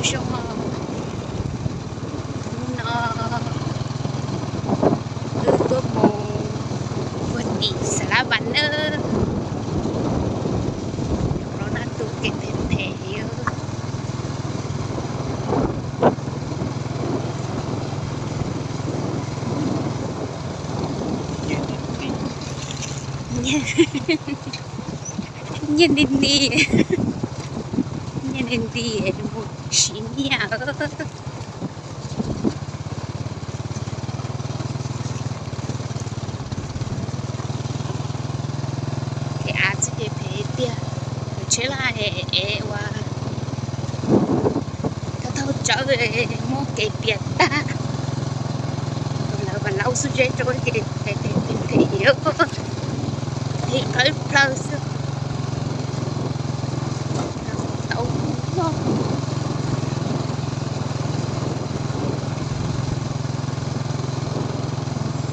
Zoo, hnub no wb tuaj mus puag tim Xas Las Vas na, los nag tu kev phem phem. Nyiaj nti nti, nyiaj nti nti mus siv nyiaj. Kev av txoj ces phem tiag, tus tsheb laj es ua thauj thauj tsawv muab kev piam tag. Lawv mas laub xub zeb rau kev phem phem, phem qawv plaws xwb. Tau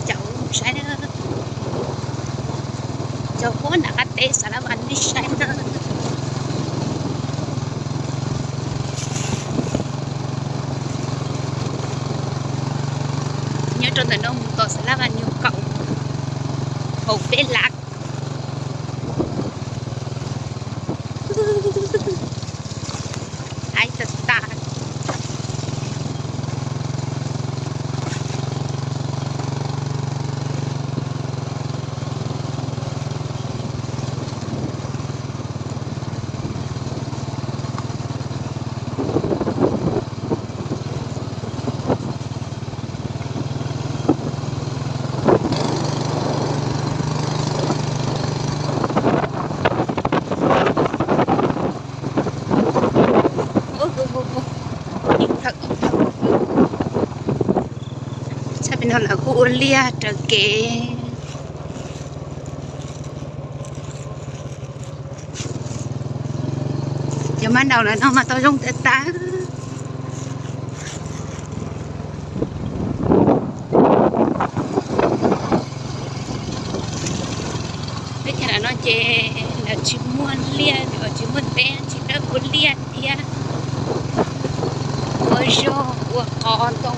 caum saib, caum puag nram qab teb Xas Las Vas nej saib na. Nyob rau ntawm no mus tom Xas Las Vas nyuag kaum, kaum peb lab. Aib tas tas. Ib thawm ib thawm, tshaj pem no lawv kuj ua liaj raws kev. Cov mab nraum lawv no mas tau zoo tas tas. Teb chaws no ces lawv tsis muaj liaj, tsis muaj teb, tsis dawb ua liaj thiab. Ua zog ua qos ntoo.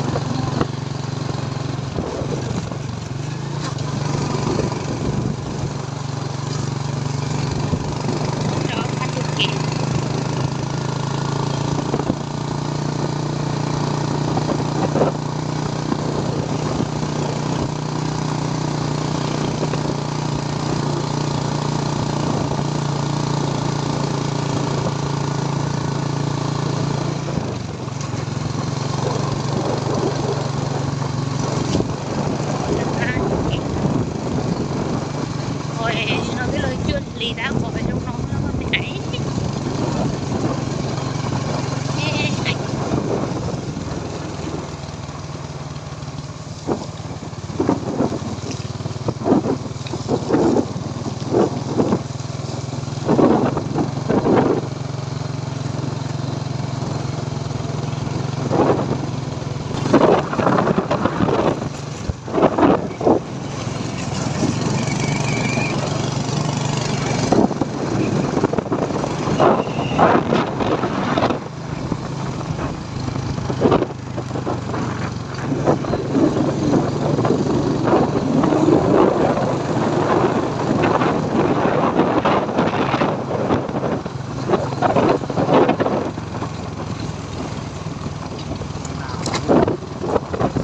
Qhov no twb los cuaj hlis tab qhov zoo no me ais.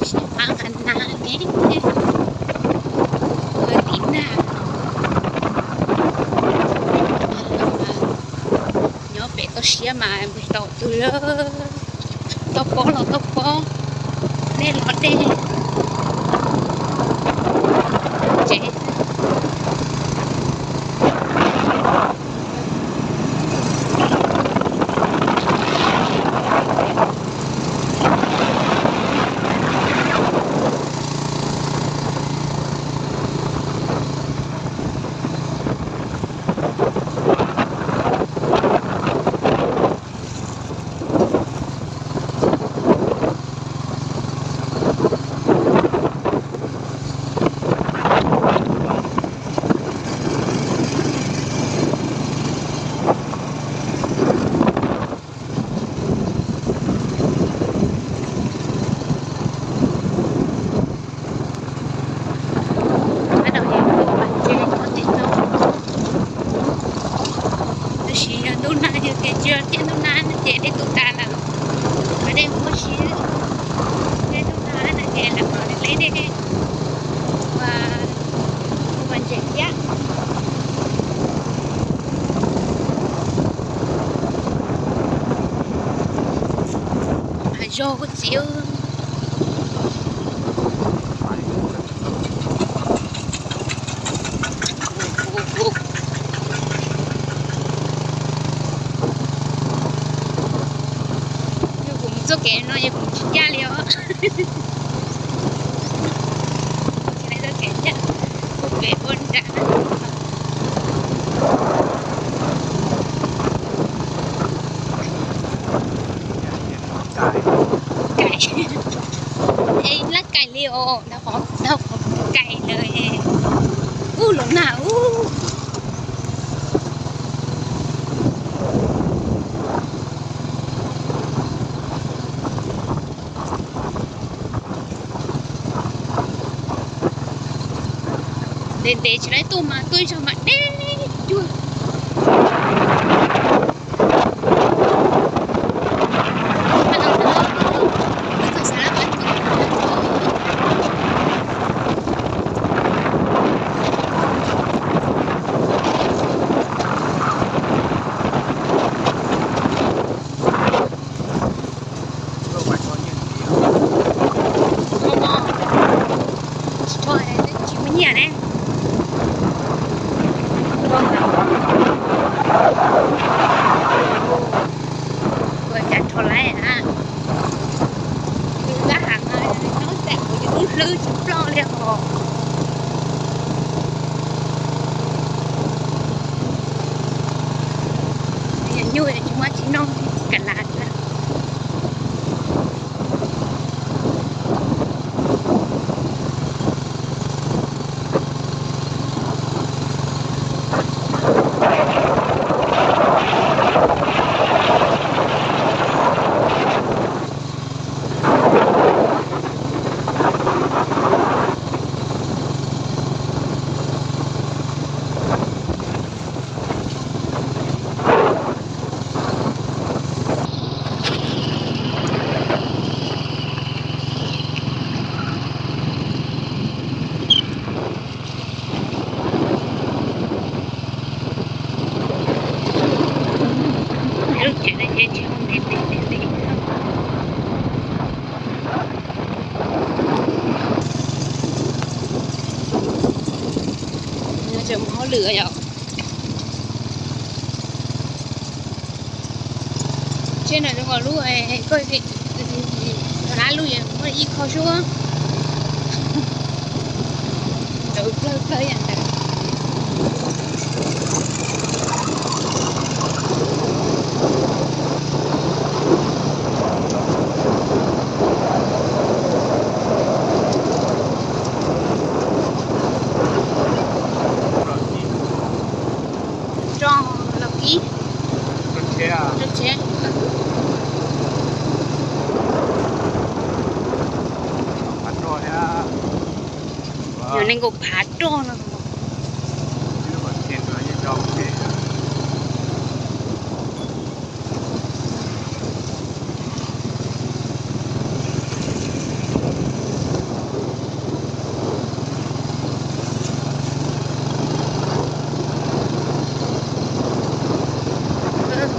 Siab qab nqa nag ne, ua tim nag. Nyob pem toj siab mas npawg tau twg, toj pob los toj pob, dej los dej. Tsev. Ces tsis yog caij ntuj nag no ces dej tu tas lawm, dej muaj siab. Caij ntuj nag no ces lawv mam li dej ua, ua ntses thiab. Hav zoov kuj txiv. Yog kuv mus txoj kev no ces kuv tsis ncaj li os. Txoj kev ncaj, ua kev ua nra. Kais, es laj kais li os, ntau qhov, ntau qhov kais lawm. Ub, los nag ub. Ntev ntev tsis laib tuaj mas tuaj ib zaug mas deb cuag. Tsis muaj nyiaj ne. Ua cas rho laib a. Nyob tam kuv yus lub hlwb tsis ploj li hos. Nyuj tsis muaj tsis noj tsis ka lav. Lub tsev no ces tsis muaj ntev ntev ntev ntev. Tseem mus hauj lwm yom. Tsheb no zoo nkaus lub, koj lub muaj ib qho suab ntawd plawg plawg yam ntawd. Roj los kib. Roj tsheb. Yog neeg nkaum phav roj no.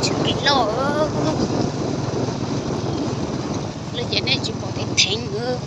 Tshwm kev loj, lawv ces nej tsis pom tej theev.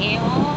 Ev os.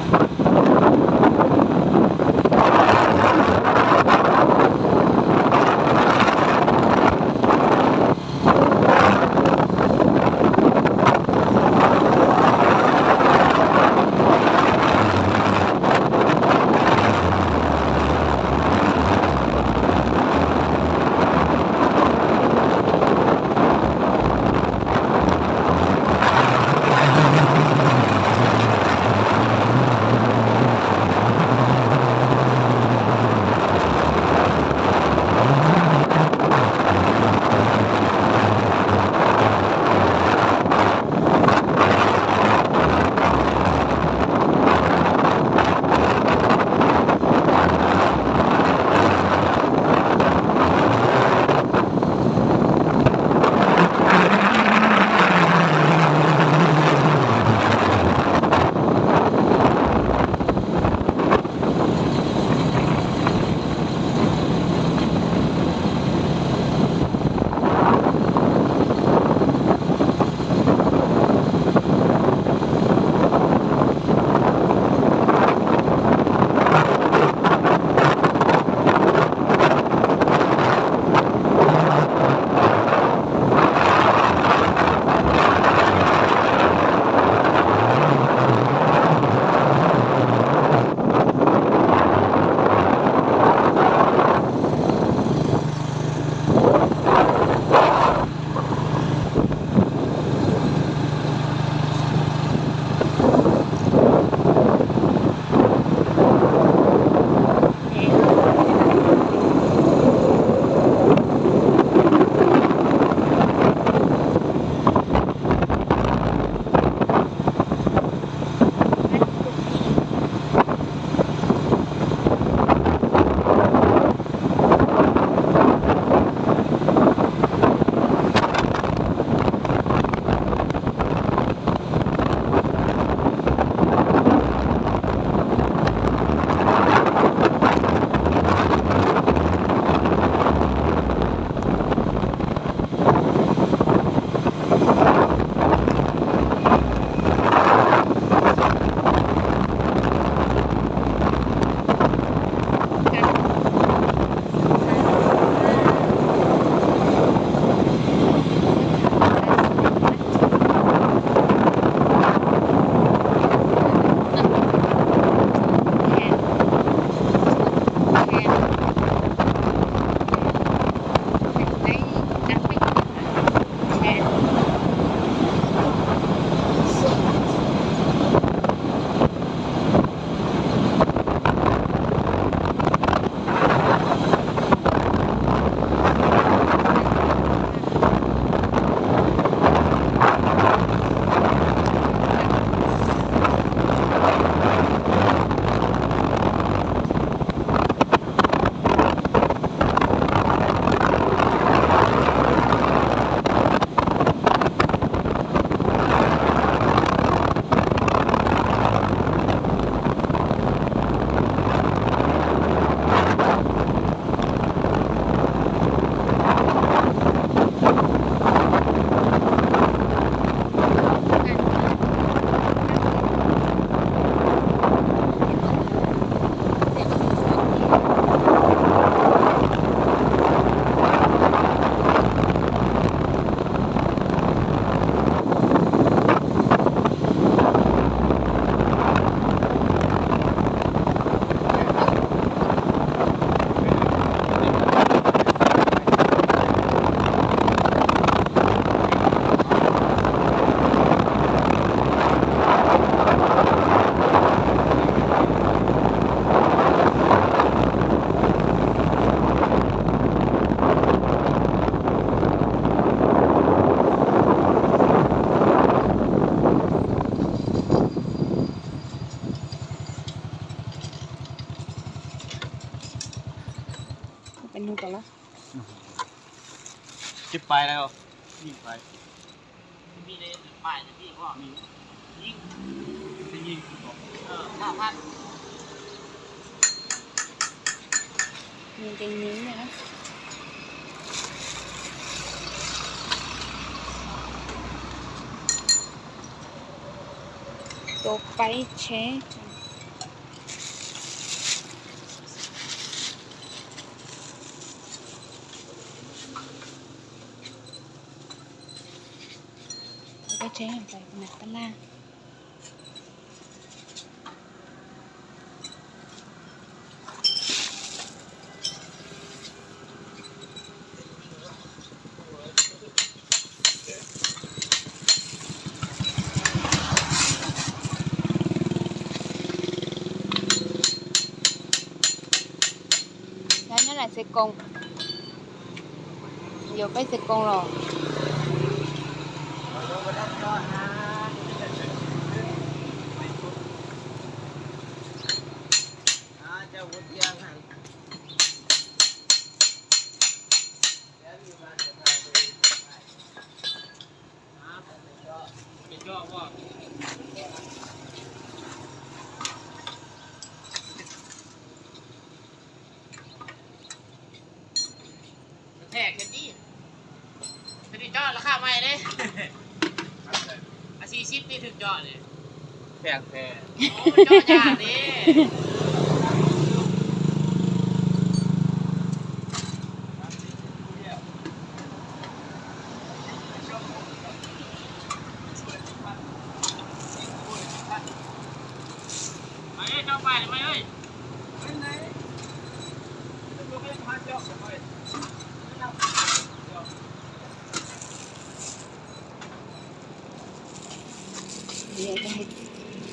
Peb pais lawm. Tus paib tsheb. Paib tsheb, paib tab laj. Nyob nyob lawm xev koos, yuav peb xev koos los.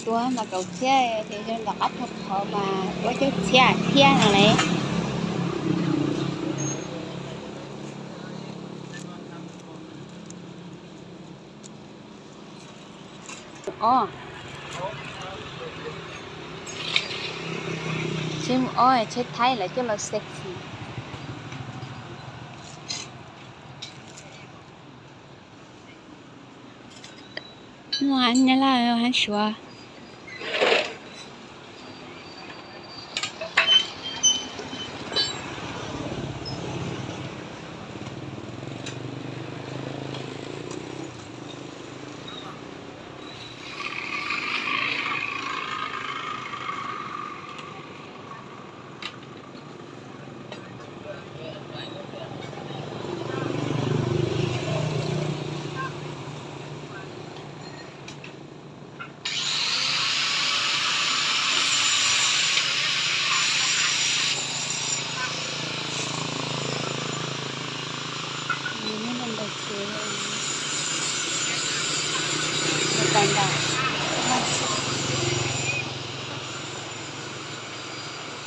Tua mas kaum txhiab, ces yog nram qab thawj qhov mas ua cuaj txhiab thiab no ne. Ob, tsheb mus ob, tsheb Thaib lawv coj los sexy. Muaj hab Nyab Laj hab Suav.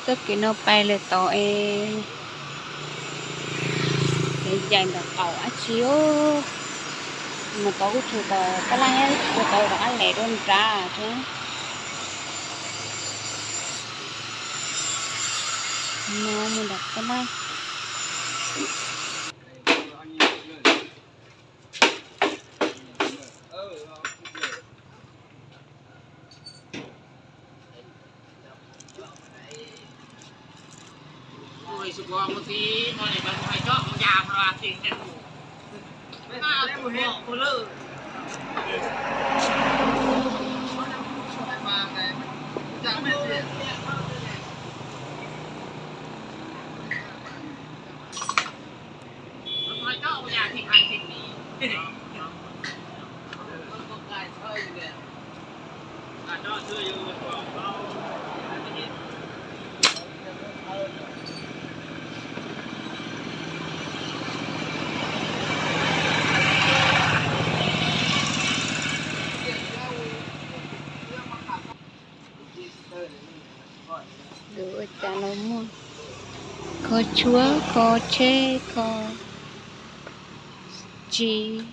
Txoj kev no pais lawm tod es, kev cai ntawm qaum dab tsi os. Mus tod kuj tshwm tau tab laj, tshwm tau rov qab lem dua nrad thiab. No mus nram tab laj. Lawv ua cas los muaj kho tshuab, kho tsheb, kho tsis.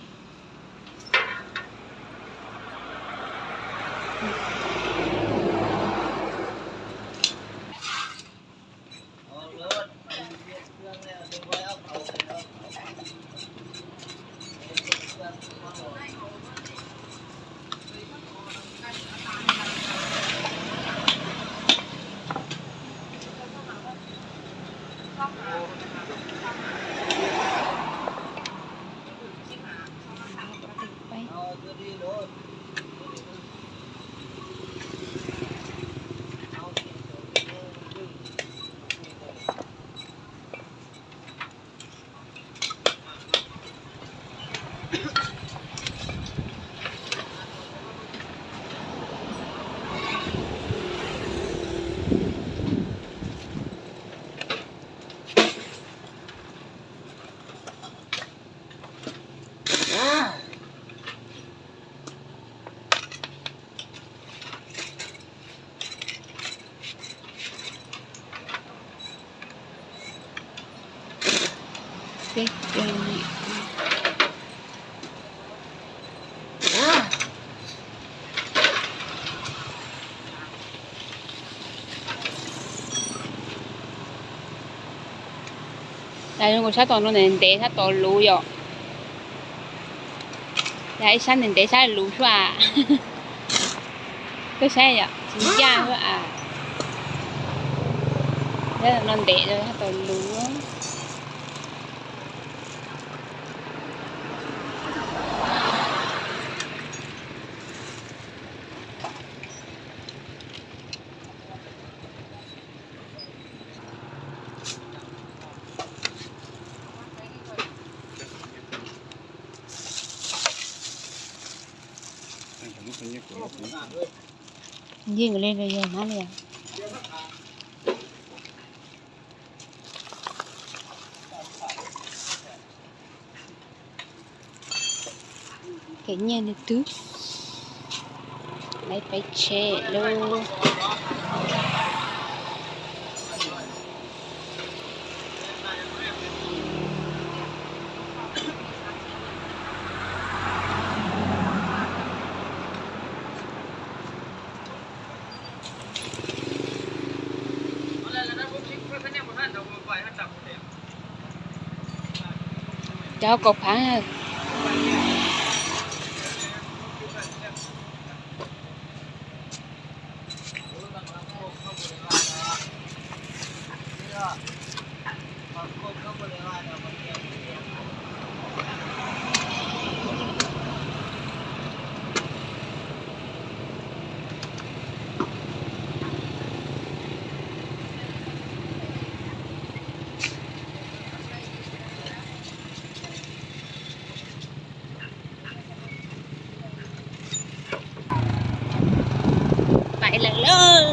Peb coj. Sab tom no ntev ntev, sab tom luv yom. Yog ib sab ntev ntev, sab luv xwb as. Koj saib yom, tsis ncaj xwb as. Sab no ntev, sab tom luv. Yeej li yog hab li. Kev nyiaj nws twb laiv peb tshem lawm. Cov kaum phav. Pais lawm lauj.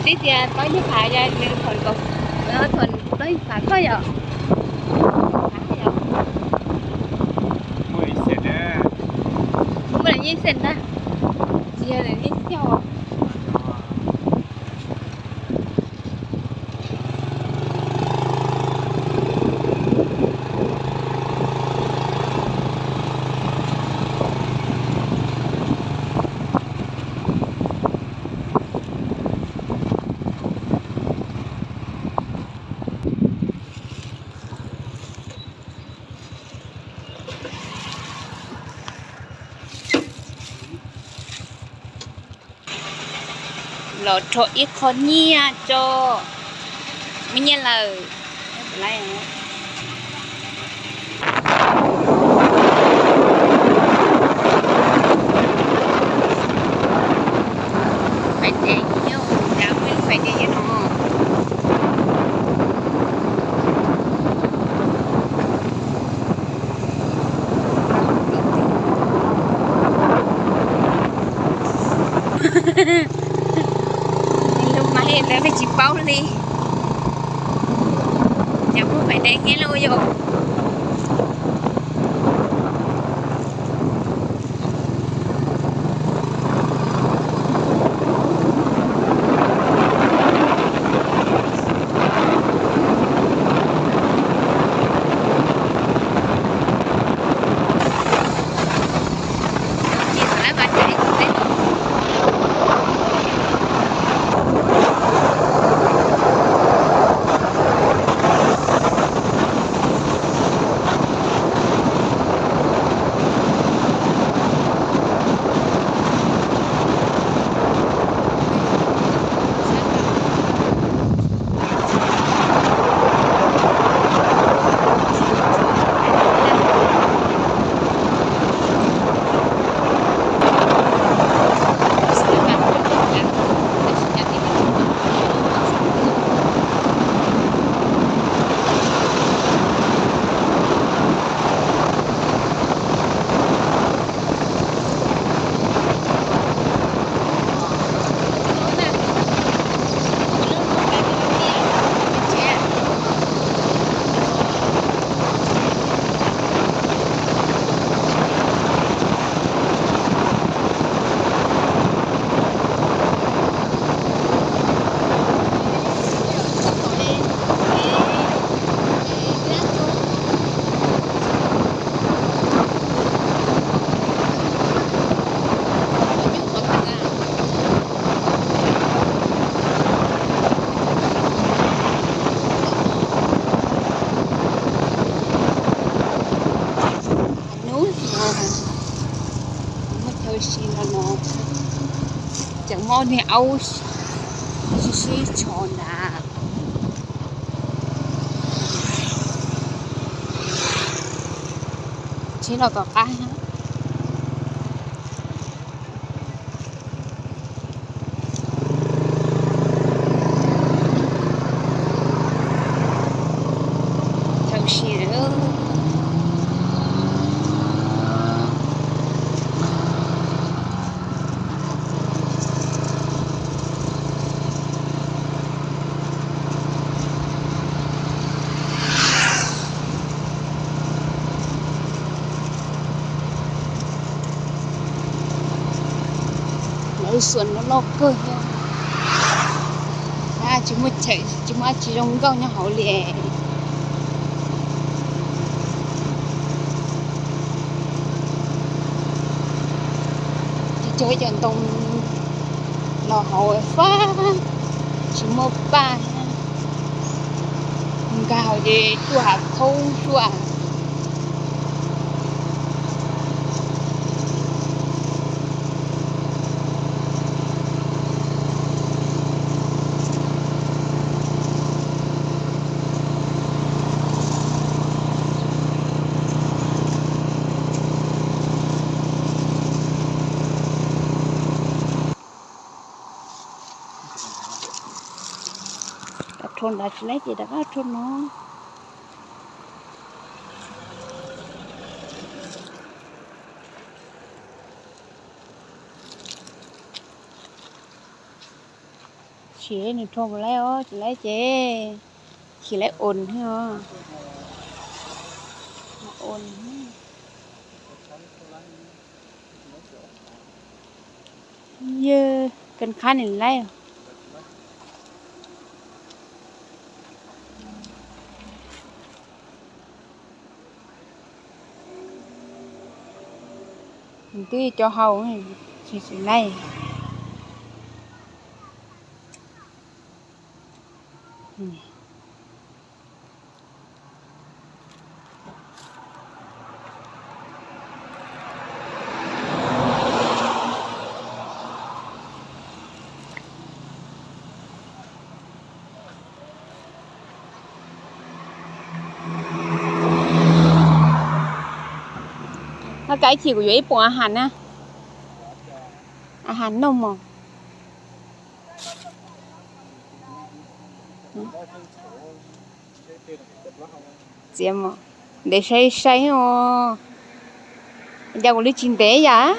Sib tias tau ib phav, yog nws thuam, thuam tau ib phav koj yom. Muaj lawm yeej xees ntag. Tsis yog lawm yeej xees. Los rho ib qho nyiaj tso. Muaj nyiaj lawm. Fais des nyob, kav peb fais des nyob no. Lub mas lawv peb tsis paub li. Cov muaj fais des nyob lawm yom. Tseem muaj niag aub sib sib tshov nrad. Tsheb los tom qab. Chaw si lawm. Lawv xuas no loj kawg thiab. Tsis muaj chaw, tsis muaj dab tsi zoo nkauj nyob hauv li. Tsis cog ib co ntoo los hauv fab, tsis muaj paj. Nkag hauv ces cuaj hav khaub suaj. Rho nrad tsis laib ces rov qab rho no. Sim nws rho mus laib os, tsis laib ces sim laib os. Yog kab qhab nim laib. Twb cov hau, tsis tsis laib. Koj kav ib chim kuv yuav ib puas a has na. A has noj mog. Txiav mog, ntev sai sai os. Cas kuv li tsis ntev yam.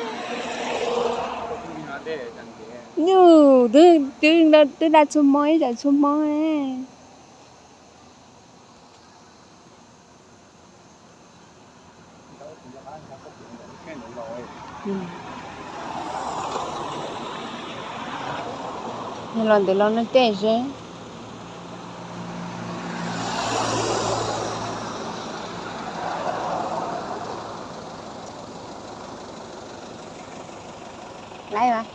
Nyuj twb, twb dag txhua hmo ib yam txhua hmo. Los ntawd los no tej ze. Laib mas.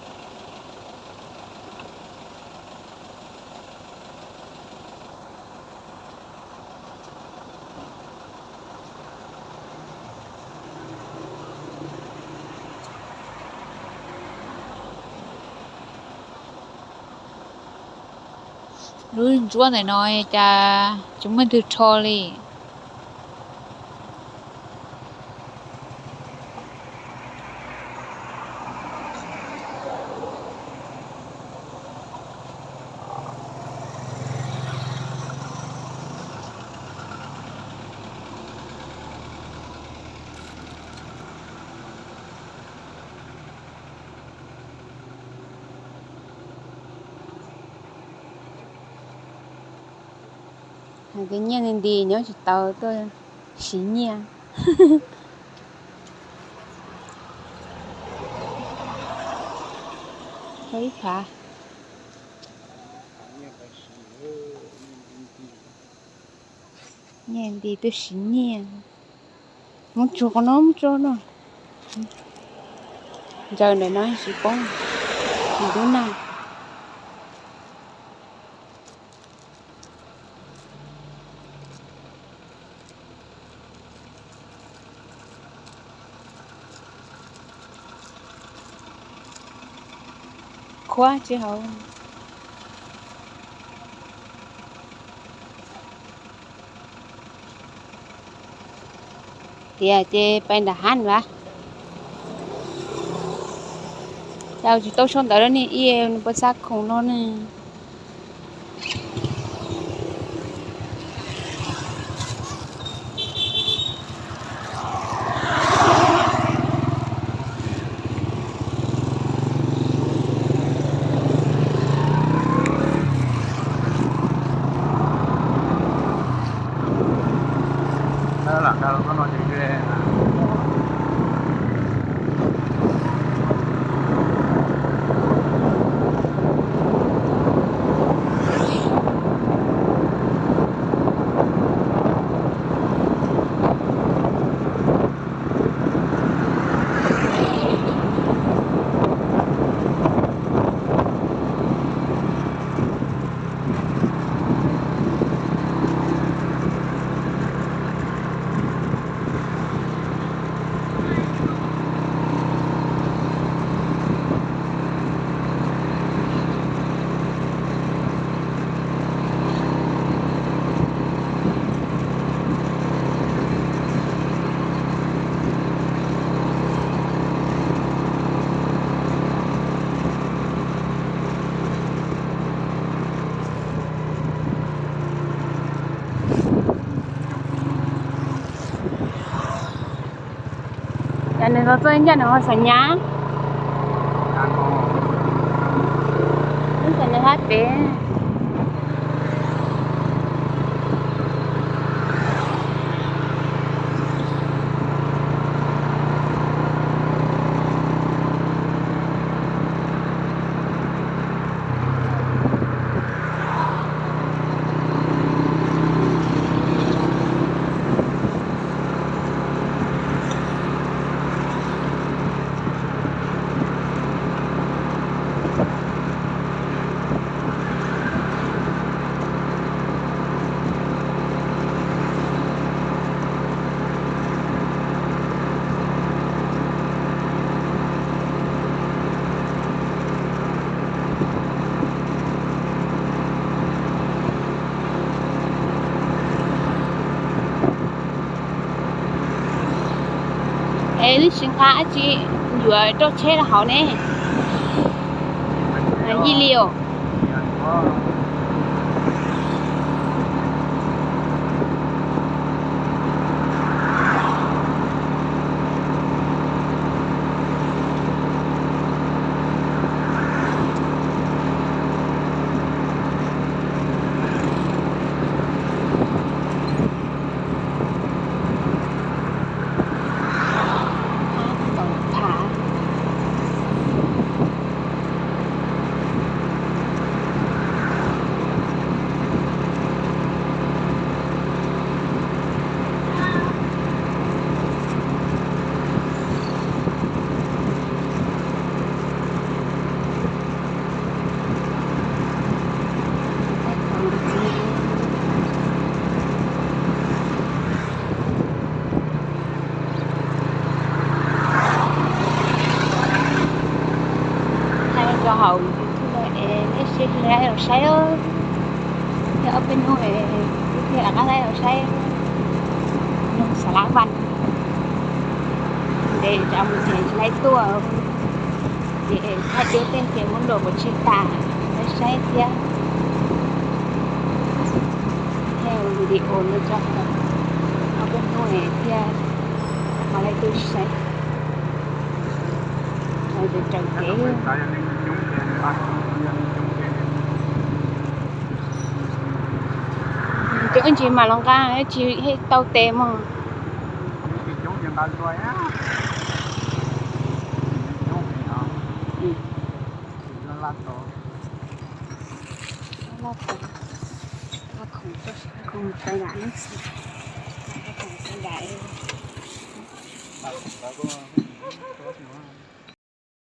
Lub ntsuab ntawm no cas tsis muaj leej twg rho li. Hais tias nyiaj nti nti nyob tsis tau tuaj siv nyiaj. Ib phav nyiaj nti tuaj siv nyiaj. Muab tso qhov no, muab tso no. Ntsaws ntawm no tsis poob, nws twb nag. khuab tsis hauv. Tias ces pais nram hav na. Cas tsis tau sau ntawv rau nej ib, nws puas xa khoom no ne. Cas nws los txog ncaj nws ho xav nyab. Lub xav nyab hab pem. Es lub tsis nqa dab tsi yuav rau tsheb rau hauv ne? Yij li os. Thaij rau hauv YouTube es nej seb li los saib. Thiab ob peb hnub es thiaj rov qab los saib nug xav lab vas. Ntev tsam mus ces tsis laib tuaj, ces thaij tiag tej ces muab nrau pov tseg tas, laib saib thiab. Thiaj video no tso, ob peb hnub thiaj mam li tuaj saib. Raws kev. Coob ntsis mam los nqa, tsis tau tes mog. Khoom, khoom, khoom, khoom, khoom, khoom,